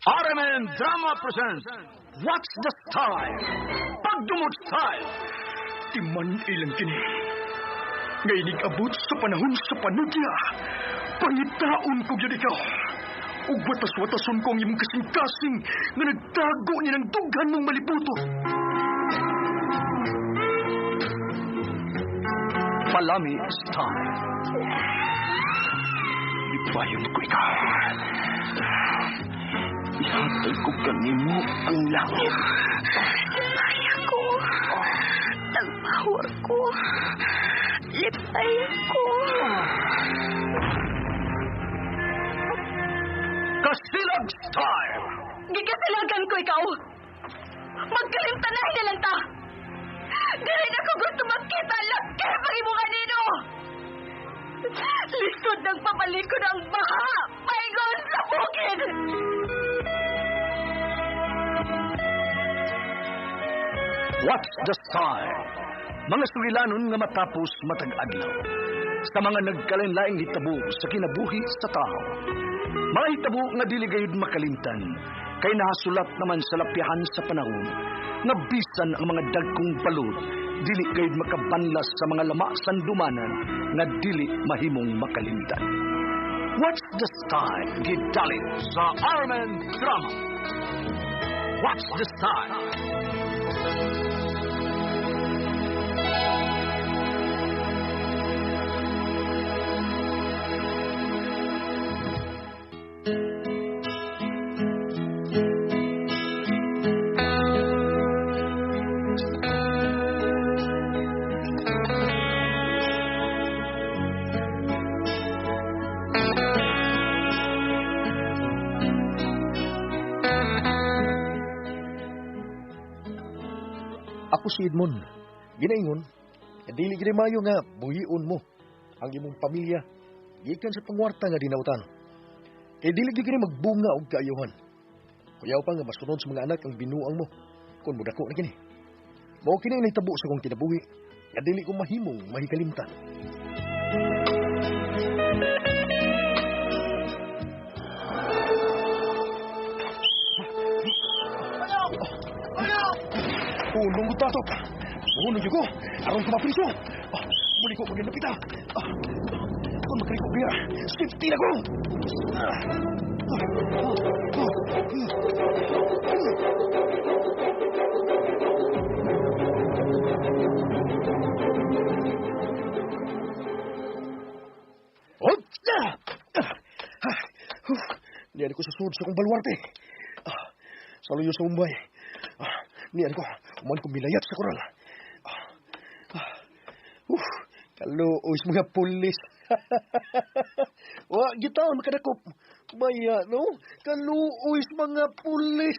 RMN Drama presents What's the Style? Pagdumot Style! Timan ilang kini. Ngay abot sa panahon sa panudya. Pangitaon ko gyud ikaw. Ug watas-watason ko ang imong kasing-kasing nga nagtago ni ng dughan mong malibuto. Palami Style. Ipayon ko ikaw. Ihatag ko kanimo ang langit. Lipay ako. Tagpawar ko. Lipay ako. Kasilag Style! Gigasilagan ko ikaw. Magkalimtanahin na lang ta. Dili na ko gusto makita laki pag imo kanino. Lisod ng papalikod ang baha. Paingon sa bukid. What's the Style? Mga sugilanon nga matapos matag adlaw. Sa mga nagkalain-laing hitabo sa kinabuhi sa tao. Mga hitabo nga dili gayud makalimtan, kay nahasulat naman sa lapyahan sa panahon, nga bisan ang mga dagkong balod, dili gayud makabanlas sa mga lama sandumanan nga dili mahimong makalimtan. What's the Style? Gidalit sa RMN Drama. What's the Style? Ako si Edmond. Ginaingon, dili gid mayo nga buhion mo ang imong pamilya gikan sa pangwarta nga dinautan. Kay dili gyud kini magbunga og kaayuhan. Kuyaw pa nga masunod sa mga anak ang binuang mo kung modako na kini. Mao kini ang nahitabo sa akong kinabuhi nga dili ko mahimong mahikalimtan. Unong ko tatok. Unong ko. Aron ko mapriso. Muli ko pag napita. Kung makariko biya, safety na ko. Niyan ko sa sud sa kong baluarte. Sa luyo sa Mumbai. Niyan ko, uman ko milayat sa koral. Kaluoy sa mga pulis. Wa, gitaon makadakop. Maya, no? Kaluoy sa mga pulis.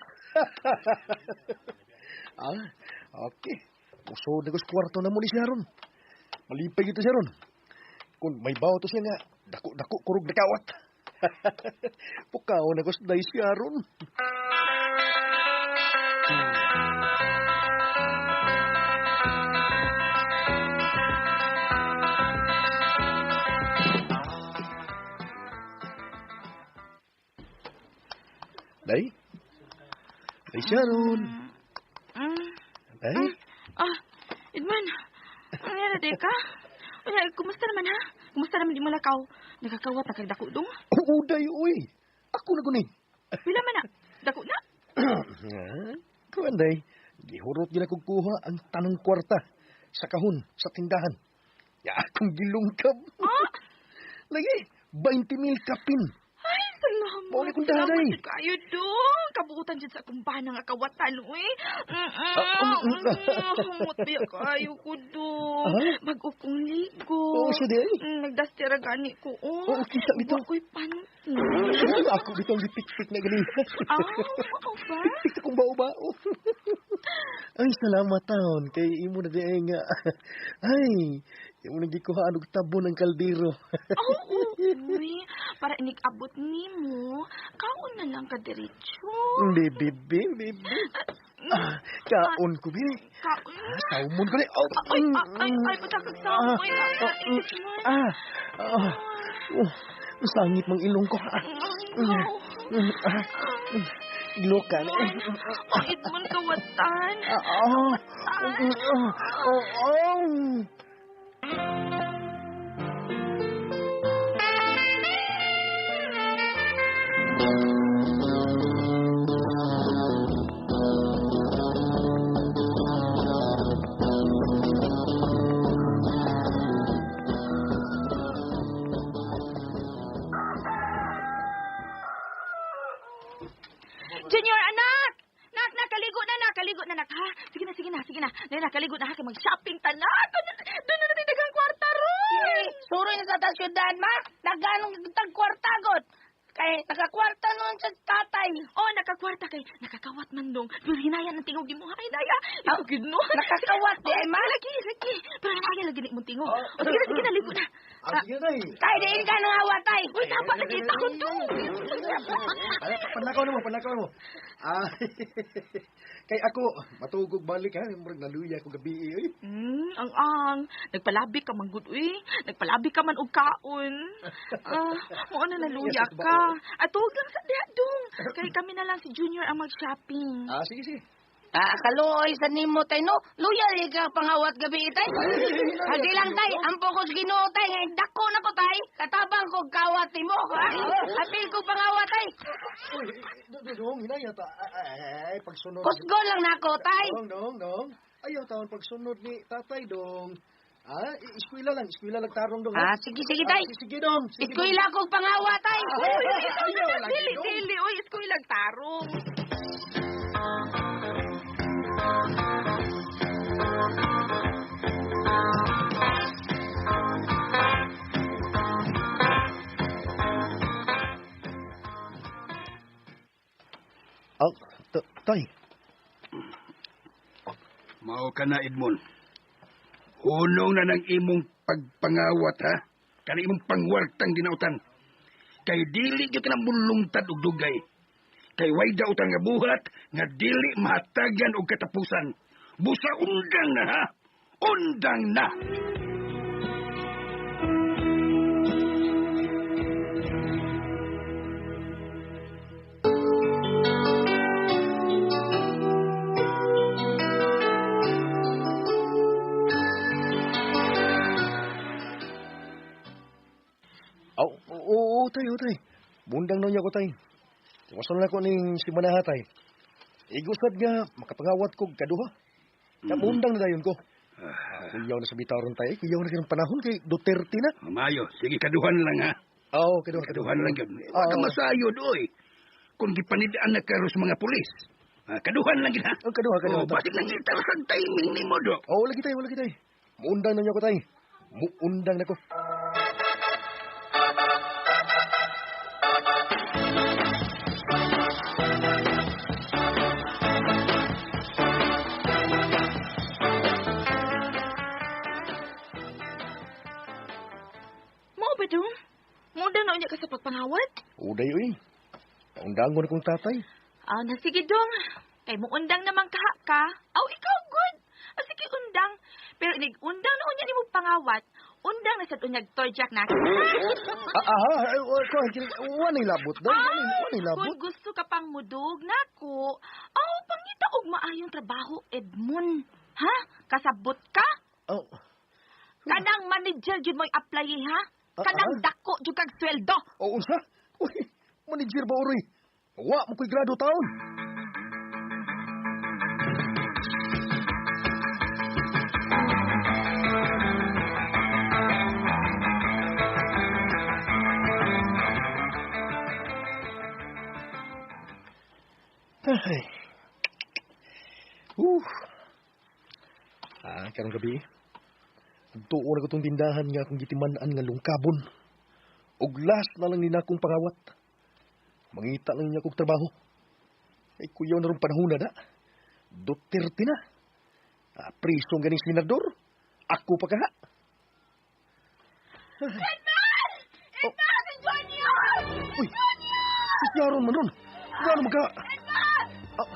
Okay. Pusod na ko sa kwarto na muli siya ron. Malipay ito siya ron. Kung may bawo to siya nga, dako-dako kurog na kawat. Pukaw na ko sa day siya ron. Day? Day Sharon. Day? Edmond. Ano nangyari, di ka? Unya, kumusta naman ha? Kumusta naman di malakaw? Nagkakawat na kag dako dong? Oo, day, uy. Ako na guni. Pila man na? Dako na? Kuan, day. Gihurot gina kog kuha ang tanang kwarta sa kahon, sa tindahan. Ya, akong gilungkab. Ah? Lagi, 20,000 kapin. Ay, salamat. Mao ni kong daday. Salamat kayo dong. Kabuutan dyan sa akong bana nga kawatan, uy. Humot biya kayo ko dong. Bago kong ligo. Oo, siya di ay. Nagdastira gani ko, oh. Oo, kita dito. Wa ko'y panty. Ako dito ang gipik-pik na gani. Oo ba? Pikpik akong bao-bao. Ay, salamat taon. Kay imo na di ay nga. Ay, imo na gikuhaan og tabo ng kaldero. Oo, uy. Para inig-abot nimo, kaon na lang ka diretso. Baby, baby. Kaon ko, bi. Kaon. Saumon ko ni. Oh, Ay, ay, ay, patakag saumon. Ay, Oh, sangit mang ilong ko. Luka na. Oh, Edmond, kawatan. Ah, oh. Junior, anak! Nak, nak, kaligo na, nak, kaligo na, nak, ha? Sige na, sige na, sige na. Nay, nak, kaligo na, ha? Kay mag-shopping ta na. Doon na natin daghang kwarta ron. Suroy na sa ta syudad, ma. Naganong tagkwarta god. Kay nakakwarta nun sa tatay. Oh, nakakwarta kay nakakawat man dong. Pero hinaya ng tingog nimo, ha, hinaya. Ikaw gid no. Nakakawat di ay, ma. Lagi, lagi. Pero hinaya lagi ni mong tingog. Oh, sige na, sige na, ligo na. Ah, sige na, tay. Tay, diin ka nang awa, tay. Uy, dapat nakita ko dong. Ay, panlakaw na mo, panlakaw mo. Ah, kay ako, matugog balik ha, murag naluya ko gabi eh. Ang. Nagpalabi ka man gud uy. Nagpalabi ka man og kaon. Ah, mao na naluya ka. Atog lang sa diha dong. Kay kami na lang si Junior ang mag-shopping. Ah, sige, sige. Ah, kaluoy sa nimo tay no. Luya di ka pangawat gabi tay. Hadi lang tay, ampo ko sa Ginoo tay, ngay dako na ko tay. Katabang ko kawat nimo. Ha? Apil ko pangawat tay. Uy, dong, hinaya ta. Ay, pagsunod. Kusgo lang nako tay. Dong, dong, dong. Ayaw taon pagsunod ni tatay, dong. Ah, eskwela lang, eskwela lang tarong dong. Ah, sige sige tay. Ah, sige, dong. Sige, dong. Eskwela ko pangawat tay. Ayaw, lagi, Dili, dong. dili. Uy, iskoy lang tarong. Ah, tay. Mao ka na, Edmond. Hunong na ng imong pagpangawat, ha? Kana imong pangwartang dinautan. Kay dili gyud ka na mulungtad og dugay. Kay way dautan nga buhat nga dili mahatagan og katapusan. Busa undang na, ha? Undang na! Oh, oo, tay, oo, tay. Bundang na niya ko, tay. Wasan na ko ning simanaha, tay. Igusad nga, makapangawat ko kaduha. Kabundang na dayon ko. Kuyaw na sa bitaron, tay. Kuyaw na kinang panahon kay Duterte na. Mayo, sige, kaduhan lang, ha? Oo, kaduha, Kaduhan lang yun. Wa ka masayod, oy. Kung gipanidaan na karos mga pulis. Kaduhan lang yun, ha? Oh, kaduha, kaduha. Oh, basig lang gitar sa timing ni mo, do. Oo, lagi tay, lagi tay. Muundang na niya ko, tay. Muundang na ko. Mao ba dong? Muundang na unya ka sa pagpangawat? Uday, uy. Paundangon akong tatay. Ah, na sige dong. Kay muundang naman kaha ka. Aw, ikaw good. Ah, sige undang. Pero inig undang na unya nimo pangawat. Undang na sad unyag torjak na. Ah, wanay labot daw. Wanay labot. Kung gusto ka pang mudug nako, aw pangita og maayong trabaho, Edmond. Ha? Kasabot ka? Oh. Kanang manager gyud mo'y apply ha? Kanang dako jud kag sweldo. Oh, unsa? Uy, manager ba uroy? Wa mo ko'y grado taon. Ay. Ah, karong gabi. Tuon na ko tong tindahan nga akong gitiman-an nga lungkabon. Og last na lang ni nakong pangawat. Mangita lang niya kog trabaho. Ay kuyaw na ron panahon na da. Duterte na. Ah, priso ang ganing senador. Ako pa kaha. Edmond! Edmond! Si Junior! Uy! Si Sharon man ron. Gano'n magka... Edmond! Ah.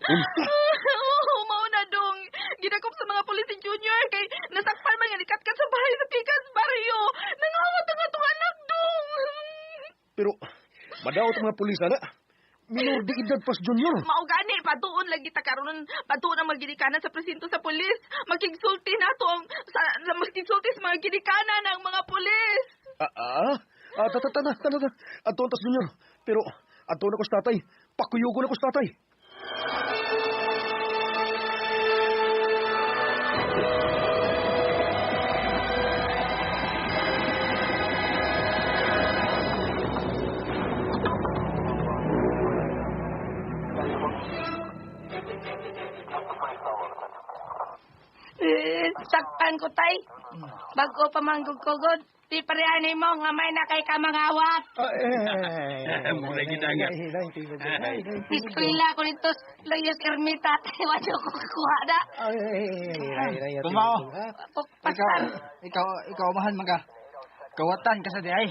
Unsa? Oo, mao na dong. Gidakop sa mga pulis si Junior kay nasakpan man nga nikatkat sa balay. Pero madaot ang mga pulis ana. Minor de edad pas Junior. Mao gani patuon lagi ta karon, patuon ang mga ginikanan sa presinto sa pulis. Makigsulti nato ang sa makigsulti sa mga ginikanan ang mga pulis. Ta ta ta ta ta. Adto tas Junior. Pero adto na ko sa tatay. Pakuyugo na ko sa tatay. Sakpan ko, tay. Bago pa manggugkugod, di parehanin mo nga may na kay ka mangawat. Mura ginangat. Eskwela ko nito, Loyos Ermita, tay, wadyo ko kakuha na. Tumao. Pasar. Ikaw mahal maga. Kawatan ka sa di ay.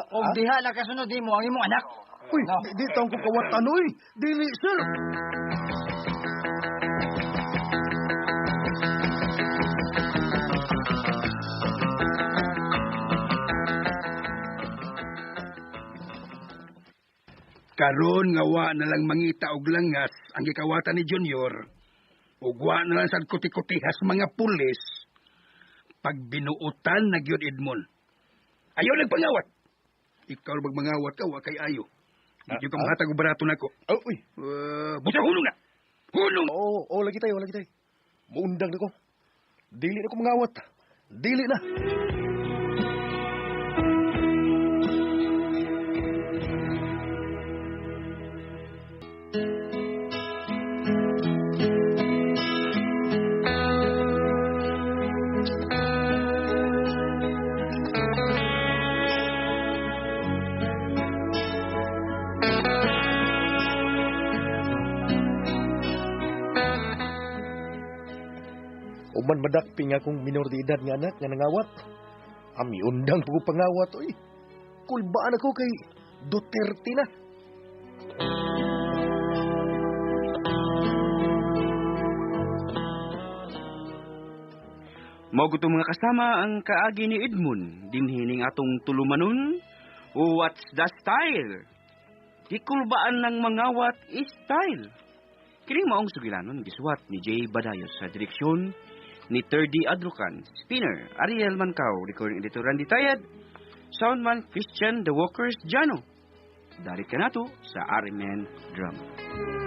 Og diha na kasunod di mo ang imong anak. Uy, di taong ko kawatan, uy. Dili, sir. Karon nga wa na lang mangita og langas ang gikawatan ni Junior, ug wa na lang sad kuti-kutihas mga pulis, pag binuotan na gyud Edmond. Ayaw nagpangawat. Ikaw magmangawat ka, wa kay ayo. Di ka mahatag og barato nako. Oh, uy. Busa hunong na. Hunong. Oo, lagi tayo, lagi tayo. Muundang na ko. Dili na ko mangawat. Dili na. Uman madakpi nga akong minor de edad nga anak nga nangawat. Ami undang po pangawat, oy. Kulbaan ako kay Duterte na. Mao gud mga kasama ang kaagi ni Edmond dinhi ning atong tulumanon. What's the style? Gikulbaan ng mangawat is style. Kini maong sugilanon gisuwat ni Jay Badayos sa direksyon ni Thirdy Adrucan, Spinner, Ariel Mancao, recording editor Randy Tayad, soundman Christian The Walkers Jano. Dari ka nato sa RMN Drama.